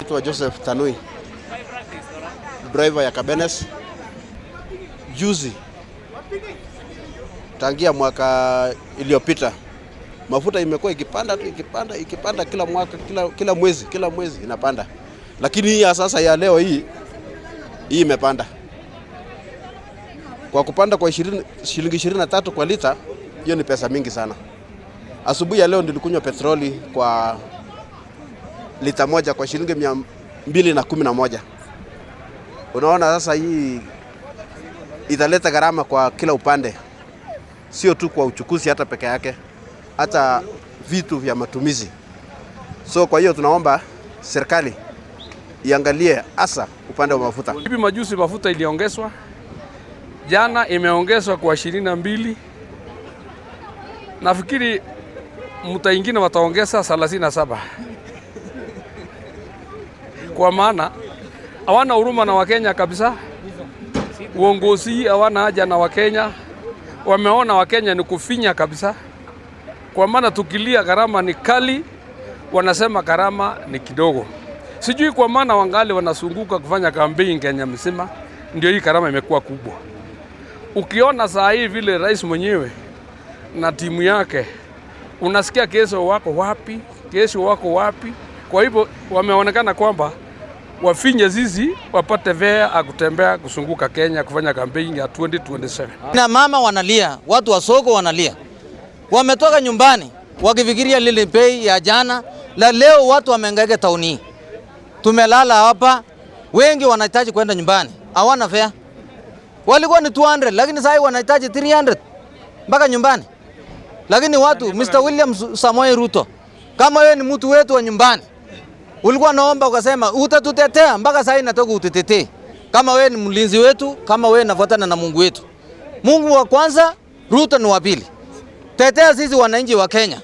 Naitwa Joseph Tanui, driver ya Kabenes. Juzi tangia mwaka iliyopita mafuta imekuwa ikipanda tu, ikipanda, ikipanda kila mwaka, kila mwezi, kila mwezi inapanda, lakini hii ya sasa ya leo hii imepanda kwa kupanda kwa shilingi 23 kwa lita. Hiyo ni pesa mingi sana. Asubuhi ya leo nilikunywa petroli kwa lita moja kwa shilingi 211. Unaona sasa hii italeta gharama kwa kila upande, sio tu kwa uchukuzi hata peke yake, hata vitu vya matumizi. So kwa hiyo tunaomba serikali iangalie hasa upande wa mafuta. Hivi majuzi mafuta iliongezwa, jana imeongezwa kwa 22. Nafikiri mta ingine wataongeza 37, kwa maana hawana huruma na Wakenya kabisa. Uongozi hawana haja na Wakenya, wameona Wakenya ni kufinya kabisa, kwa maana tukilia gharama ni kali, wanasema gharama ni kidogo. Sijui kwa maana wangali wanazunguka kufanya kampeni Kenya mzima, ndio hii gharama imekuwa kubwa. Ukiona saa hii vile rais mwenyewe na timu yake, unasikia kesho wako wapi, kesho wako wapi. Kwa hivyo wameonekana kwamba wafinye zizi wapate fare ya kutembea kuzunguka Kenya kufanya kampeni ya 2027. Na mama wanalia, watu wa soko wanalia, wametoka nyumbani wakifikiria lile bei ya jana la leo. Watu wamehangaika tauni, tumelala hapa, wengi wanahitaji kwenda nyumbani, hawana fare. Walikuwa ni 200 lakini sasa wanahitaji 300 mpaka nyumbani. Lakini watu, Mr. William Samoei Ruto, kama wewe ni mtu wetu wa nyumbani, ulikuwa naomba ukasema utatutetea mpaka sasa, inatoka ututetee. Kama wewe ni mlinzi wetu, kama wewe nafuatana na Mungu wetu. Mungu wa kwanza, Ruto ni wa pili. Tetea sisi wananchi wa Kenya.